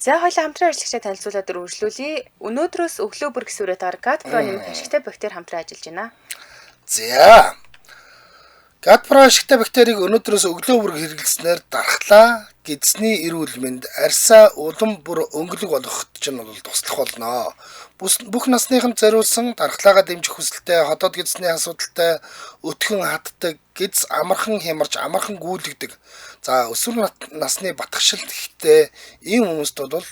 За хоёлаа хамтран ажиллагчдаа танилцуулаад үргэлжлүүлье. Өнөөдрөөс өглөө бүр гисүүрээ дараа Гадпро нэмэх ашигтай бактери хамтран ажиллаж байна. За. Гадпро ашигтай бактерийг өнөөдрөөс өглөө бүр хэрэглэснээр дархлаа, гидсний эрүүл мэнд, арьсаа улам бүр өнгөлөг болгоход чинь бол туслах болно. Бүх насныханд зориулсан дархлаагаа дэмжих хүсэлтэй, ходоод гидсний асуудалтай, өтгөн хатдаг, гидс амархан хямарч, амархан гүйлгдэг. За өсвөр насны батгшилт ихтэй ийм хүмүүст бол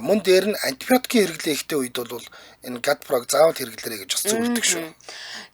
мөн дээр нь антибиотикийн хэрэглээ ихтэй үед бол энэ Гадпрог заавал хэрэглээрэй гэж бас зөвлөдөг шүү.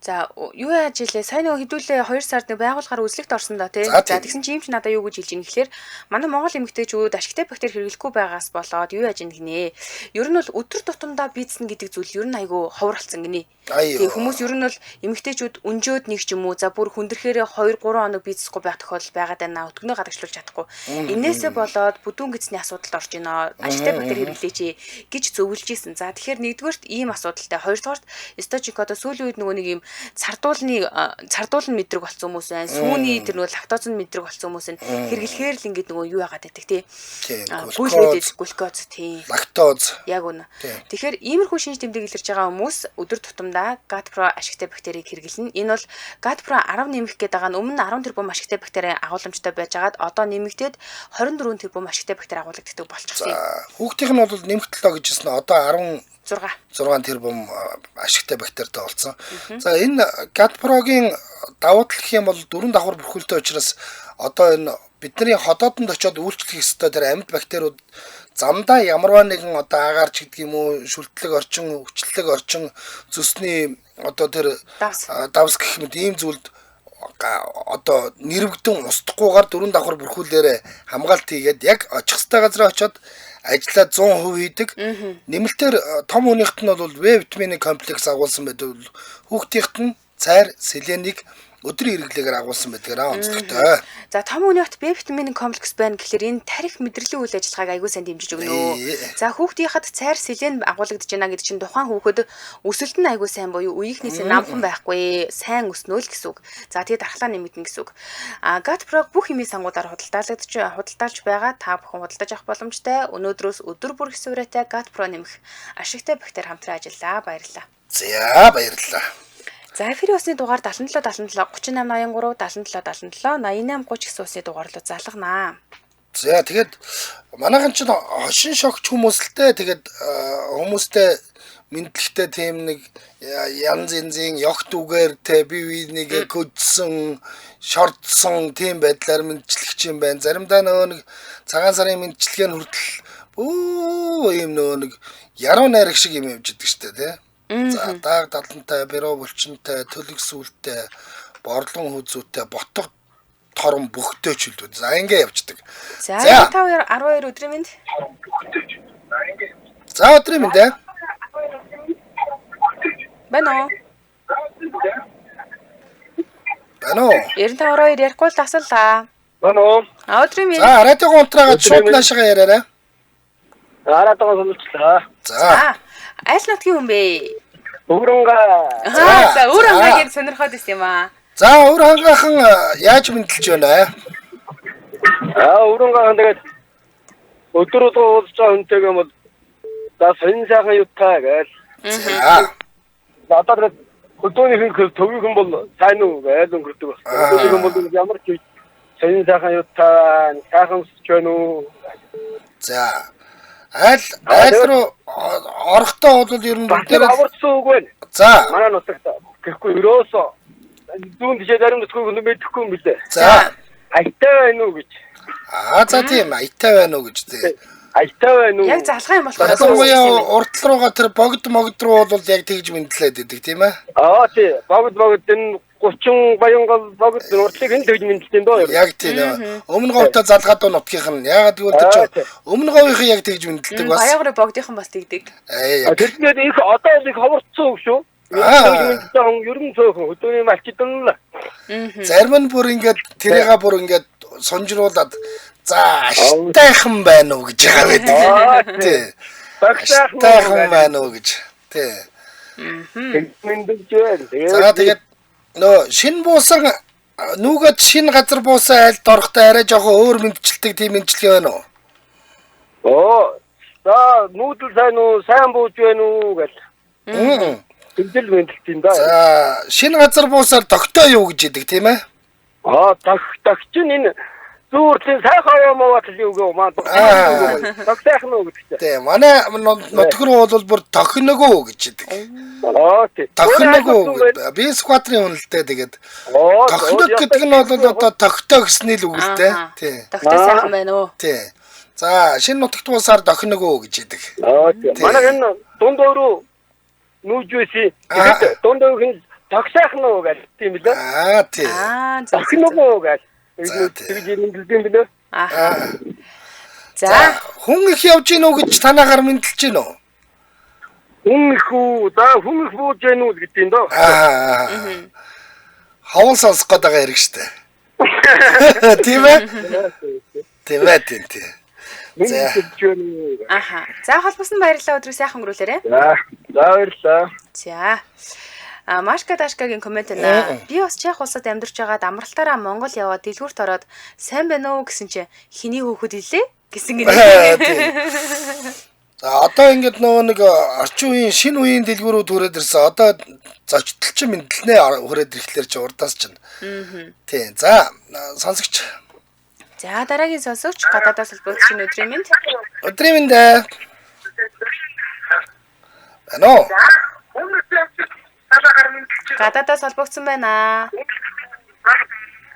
За юу яаж илээ? Сайн нөгөө хэдүүлээ 2 сард нэг байгууллагаар үзлэгт орсон доо тий. За тэгсэн чинь юм чи надаа юу гэж хэлж ийн гэхлээр манай Монгол эмэгтэйчүүд ашигтай бактери хэрэглэхгүй байгаас болоод юу яаж ийн гинэ. Ер нь бол өдөр тутамдаа бийцэн гэдэг зүйл ер нь айгүй ховор болсон гинэ. Тэгээ хүмүүс ер нь бол эмэгтэйчүүд өнжөөд нэг ч юм уу за бүр хүндрэхээрээ 2 3 хоног бийцэхгүй байх тохиолдол байгаад байна. Өтгөнөө гадагшлуулж чадахгүй. Энээсээ болоод бүдүүн гидсний асуудалд орж байна. Ашигтай бактери хэрэглээч гэж зөвлөж исэн. За тэгэхээр нэгдүгээрт ийм асуудалтай, хоёрдугаарт сточик одоо сүүлийн үед нөгөө нэг ийм Цардуулны цардуулн мэдрэг болсон хүмүүс байна. Сүүний тэр нөгөө лактоз нь мэдрэг болсон хүмүүс нь хэрэглэхээр л ингээд нөгөө юу яагаад байдаг тий. Гүйлгээд глюкоз тий. Лактоз. Яг үнэ. Тэгэхээр иймэрхүү шинж тэмдэг илэрч байгаа хүмүүс өдөр тутамдаа GAT Pro ашигтай бактерийг хэрэглэнэ. Энэ бол GAT Pro 10 нэмэх гэдэг байгаа нь өмнө нь 10 тэрбум ашигтай бактери агуулмжтай байжгаад одоо нэмэгдээд 24 тэрбум ашигтай бактери агуулагддаг болчихсон. Хүүхдийнх нь бол нэмэгдлээ гэж хэлсэн. Одоо 16 тэрбум ашигтай бактеритай болсон. За энэ GAT Pro-гийн давуу тал гэх юм бол 4 давхар бүрхүүлтэй учраас одоо энэ бидний ходоодонд очиод үйлчлэх ёстой тэр амьд бактериуд замдаа ямарваа нэгэн одоо агаарч гэдэг юм уу, шүлтлэг орчин, хүчлэг орчин, зүсний одоо тэр давс гэх мэт ийм зүйлд одоо нэрвэгдэн устдахгүйгээр 4 давхар бүрхүүлээрээ хамгаалт хийгээд яг очих ёстой газараа очиод ажлаа 100% хийдэг. Нэмэлтээр том хүнийхт нь бол В витамины комплекс агуулсан байдаг. Хүүхдийхт нь цайр, селенийг өдрийн хэрэглээгээр агуулсан байдгаараа онцлогтой. За том хүнийхт Б витамины комплекс байна гэхлээр энэ тарих мэдрэлийн үйл ажиллагааг аягүй сайн дэмжиж өгнө. За хүүхдийнхад цайр, селен агуулгадж байна гэдэг чинь тухайн хүүхэд өсөлт нь аягүй сайн буюу үеийнхнээс намхан байхгүй, сайн өснө л гэсэн үг. За тэгээд дархлаа нэмэгдэнэ гэсэн үг. А GAT Pro бүх химийн сангуудаар худалдаалж байгаа. Та бүхэн худалдаж авах боломжтой. Өнөөдрөөс өдөр бүр их суурьтай GAT Pro нэмэх ашигтай бактери хамтран ажиллаа. Баярлалаа. За баярлалаа. За эфирийн усны дугаар 77 77 38 83 77 77 88 30 гэсэн усны дугаар руу залганаа. За тэгээд манайхан ч хошин шогч хүмүүс л дээ. Тэгээд хүмүүстэй мэдлэгтэй тийм нэг янз янзын ёгт үгээр те бие биенийгээ көдсөн, шордсон тийм байдлаар мэдлэгч юм байна. Заримдаа нөгөө нэг цагаан сарын мэдлэгээ нь хүртэл бөө ийм нөгөө нэг яруу найраг шиг юм явж идэг штэ те. За дааг далантай, бэрүү булчинтай, төлөг сүлтэй, борлон хүзүүтэй, ботго торон бөхтэй ч үлдүүд. За ингэ явждаг. За 5 12 өдрийн мэнд. За өдрийн мэнд ээ. Байна уу? Байна уу? 95 12 ярихгүй л асуулаа. Байна уу? Өдрийн мэнд. За радиогоо унтраагаад шууд наашгаа яриарай. Радиогоо сонсчлаа. За. Аль нутгийн хүн бэ? Өвөрхангаа. За Өвөрхангааг яг сонирхоод байсан юм аа. За Өвөрхангаахан яаж мэдлж байна вэ? Аа Өвөрхангаахан тэгээд өдөр болгон уулзж байгаа хүнтэйгээ бол за сонин сайхан юутай гээл. За. Одоо тэгээд хөдөөнийхэн төвийнхэн бол сайн уу гээл өнгөрдөг бас. Хөдөөнийхэн бол ямар ч сонин сайхан юутай сайхан өсөж байна уу? За. Айл руу орохдоо бол ер нь бүгдээрээ аварсан үг байна. За. Манай нутагт гэхгүй ерөөсөө зүүн тишээ зарим нутгийг мэдэхгүй юм билээ. За. Аятай байна уу гэж. Аа за тийм аятай байна уу гэж тий. Аятай байна уу? Яг залгаа юм болохоор. Ялангуяа уртл руугаа тэр богд могд руу бол яг тэгж мэдлээд идэг тийм ээ. Аа тий. Богд богд энэ 30 Баянгол богд уртлыг энэ тэгж мэдлээ дөө. Яг тийм. Өмнө говьтой залгаад нутгийнх нь ягаад гэвэл тэр чинь өмнө говийнхын яг тэгж мэдлдэг бас. Баянгорын богдынхан бас тэгдэг. Тэрнээр их одоо их ховорцсон үг шүү. Тэгж мэдлээ хүн ер нь цөөхөн хөдөөний малчид нь л. Зарим нь бүр ингээд тэрийга бүр ингээд сунжруулад за аштайхан байна уу гэж байгаа байдаг. Тий. Багтайхан байна уу гэж. Тий. Мэдлж байна. За тэгээд нөө шин буусан нүгэд шин газар буусан айлд орохдоо арай жоохон өөр мэдчилдэг тийм мэдлэг байна уу? Оо за нүүдэл сайн уу, сайн бууж байна уу гэл. Тэгдэл мэдлэлт юм да. За шин газар буусаар тогтоо юу гэж идэг тийм ээ? Аа тог чинь энэ зүүрлийн сайхан юм уу юу гээ маа. Тог сайхан уу гэдэг чинь. Тийм манай нутг руу бол бүр тохиногоо гэж идэг. Аа тий. Тохиногоо би сквадрын хүн л дээ тэгээд. Тохиног гэдэг нь бол одоо тогтоо гэсний л үг л дээ. Тий. Тогтоо сайхан байна уу? Тий. За шинэ нутагт буусаар тохиногоо гэж идэг. Аа тий. Манай энэ дунд өрөө нүүж байсан. Тэгээд дунд өрөөх нь тог сайхан уу гэж тийм билээ. Аа тий. Аа зөв. Тохиногоо гэж. Тэгж мэдлдэг юм билээ. Аа. За хүн их явж гин үү гэж танаагаар мэдлж гин үү? Хүн их үү? За хүн их бууж гин үү гэдэг юм доо. Аа. Ховол сонсох гээд байгаа хэрэг штэ. Тийм ээ? Тийм ээ тийм тий. За. Аха. За холбосон баярлалаа өдрийг сайхан өнгөрүүлээрэй. За. За баярлалаа. За. А Машка Дашкагийн коммент байна. Би бас Чех улсад амьдарч байгаад амралтаараа Монгол яваад дэлгүүрт ороод сайн байна уу гэсэн чи хиний хүүхэд илээ гэсэн гинэ. За одоо ингээд нөгөө нэг орчин үеийн шинэ үеийн дэлгүүрүүд хүрээд ирсэн. Одоо зочдол чи мэдлэнэ хүрээд ирэхлээр чи урдаас чинь. Тийм. За сонсогч. За дараагийн сонсогч гадаадаас холбогдож байна. Өдрийн мэнд. Өдрийн мэнд. Байна уу? Гадаадаас холбогдсон байна.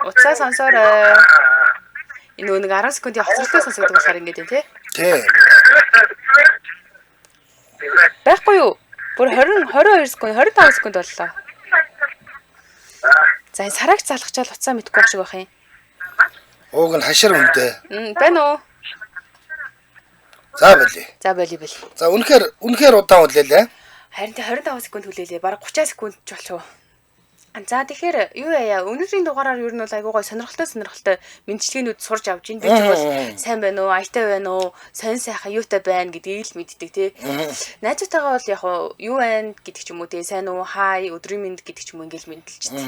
Утсаа сонсоорой. Энэ нэг 10 секундын хоцролтой сонсогддог болохоор ингэж юм тий. Тийм. Байхгүй юу? Бүр 20 22 секунд, 25 секунд боллоо. За энэ сарагч залгачаал утсаа мэдгүй байх шиг байх юм. Ууг нь хашир үнтэй. Байна уу? За болий. За болий болий. За үнэхээр удаан хүлээлээ. Харин тэ 25 секунд хүлээлээ. Бараг 30 секунд ч болчих уу. За тэгэхээр юу яа өнөөдрийн дугаараар ер нь бол айгуу гой сонирхолтой мэдчилгээнүүд сурж авч ин. Би ч бол сайн байна уу, аятай байна уу, сонь сайхан юутай байна гэдгийг л мэддэг тий. Найзуудтайгаа бол яг юу байна гэдэг ч юм уу тий, сайн уу, хай, өдрийн мэнд гэдэг ч юм уу ингээл мэдлждэг.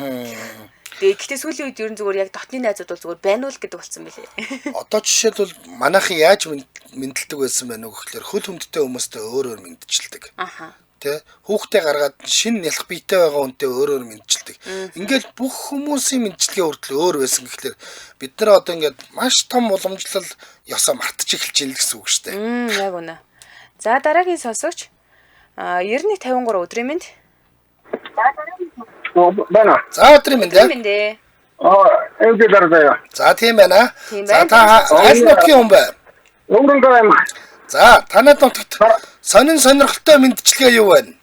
Тэгээ гэхдээ сүүлийн үед ер нь зүгээр яг дотны найзууд бол зүгээр байна уу л гэдэг болсон билээ. Одоо жишээлбэл манайхан яаж мэндэлдэг байсан бэ гэхлээр хөл хүндтэй хүмүүстэй өөр өөр мэндчилдэг. Аха. Тэ хүүхдээ гаргаад шинэ нялх биетэй байгаа хүнтэй өөрөөр мэндчилдэг. Ингээл бүх хүмүүсийн мэндчилгээ хүртэл өөр байсан гэхлээр бид нар одоо ингээд маш том уламжлал ёсоо мартаж эхэлж байна л гэсэн үг шүү дээ. Яг үнэ. За дараагийн сонсогч 9153 өдрийн мэнд. Байна. За өдрийн мэнд. Өдрийн мэнд ээ. Энэ дээр заяа. За тийм байна. За та аль нутгийн хүн бэ? Өвөрнгөө аймаг. За танад нутагт сонин сонирхолтой мэндчилгээ юу байна?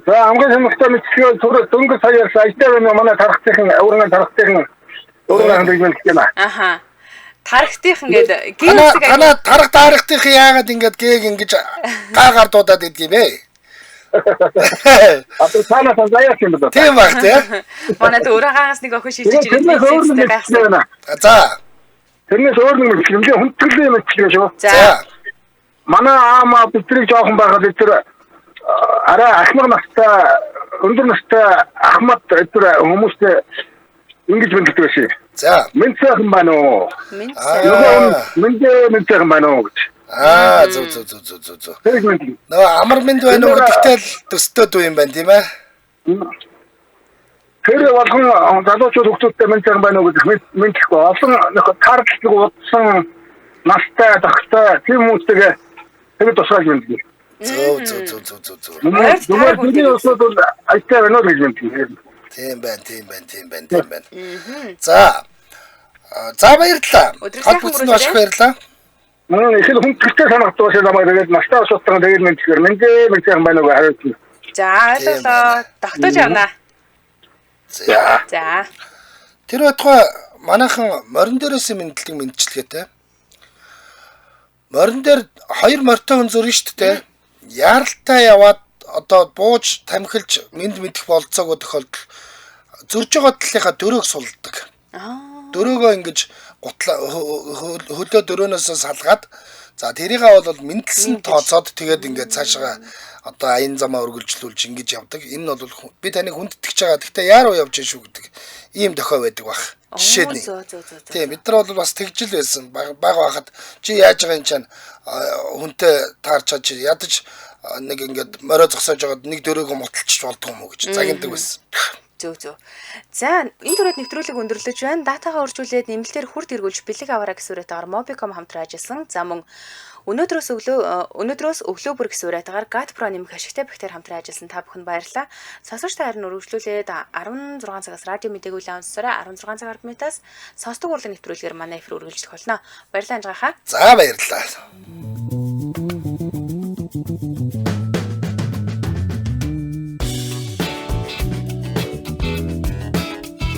За хамгийн сонирхолтой мэндчилгээ түрүү дөнгөж сая ярьсан ажтай байна манай тархтынхан өвөрнгөө тархтынхан өвөрнгөө мэндчилгээ байна. Аха. Тархтынхан гээд гээ үсэг танаа тарх дарахтынхан яагаад ингэж гээг ингэж гаагаар дуудаад идэх юм бэ? Одоо танаас заяа юм байна. Тийм баг тий. Манай өрөөгаас нэг охин шийдэж ирээд гайхсан. За. Тэрнээс өөр нэг мэндчилгээ хүндтгэлийн мэндчилгээ шүү. За. Манай аамаа бидний жоохон байхад бид тэр арай ахмад настай өндөр настай ахмад тэр хүмүүстэй ингэж мэндэлдэг байсан. За. Мэнд сайхан байна уу? Мэнд сайхан. Мэнд сайхан байна уу гэж. Аа зөв зөв зөв зөв зөв. Тэр мэнд. Нөгөө амар мэнд байна уу гэдэгтэй л төстэй дүү юм байна тийм ээ. Тэр болгон залуучууд хүүхдүүдтэй мэнд сайхан байна уу гэдэг мэдлэхгүй. Олон таарлаг удсан настай тогтой тийм хүмүүстэйгээ тэр тусгай мэндэлдэг. Зөв зөв зөв зөв зөв зөв. Зүгээр бидний усуд бол ажтай байна уу гэж мэндэлдэг. Тийм байна, тийм байна, тийм байна, тийм байна. За. За баярлалаа. Холбогдсон маш их баярлалаа. Их л хүндэлтэй санагддаг байсан намайг тэгээд настай усуудтайгаа тэгээд мэндэлгээр мэндэ сайхан байна уу хариулна. За ойлголоо. Тогтоож явна. За. За. Тэр байтугай манайхан морин дээрээс мэндэлдэг мэндчилгээтэй. Морин дээр хоёр морьтой хүн зөрнө шүү дээ. Яаралтай яваад одоо бууж тамхилж мэд мэдэх болцоогүй тохиолдол зөрж байгаа талынхаа дөрөөг сулдаг. Дөрөөгөө ингэж гутлаа хөлөө дөрөөнөөсөө салгаад за тэрийгээ бол мэдлсэн тооцоод тэгээд ингээд цаашаа одоо аян замаа үргэлжлүүлж ингэж явдаг. Энэ нь бол би таныг хүндэтгэж байгаа. Гэхдээ яаруу явж шүү гэдэг ийм дохио байдаг бах. Жишээ нь. Тийм бид нар бол бас тэгжил байсан. Баг байхад чи яаж байгаа юм чинь хүнтэй таарчаад чи ядаж нэг ингээд морио зогсоож байгаад нэг дөрөөгөө муталчих болдгоо юм уу гэж загнадаг байсан. Зөв зөв. За энэ түрээд нэвтрүүлэг өндөрлөж байна. Датагаа үржүүлээд нэмэлтээр хүрд эргүүлж бэлэг аваарай гэсэн үрэтэйгээр Mobicom хамтран ажилласан. За мөн өнөөдрөөс өглөө бүр гэсэн үрэтэйгээр GatPro нэмэх ашигтай бактери хамтран ажилласан. Та бүхэнд баярлалаа. Сонсогч та харин үргэлжлүүлээд 16 цагаас радио мэдээг үлээн сонсороо 16 цаг 10 минутаас сонсдог урлаг нэвтрүүлгээр манай эфир үргэлжлэх болно. Баярлалаа анжгаахаа. За баярлалаа.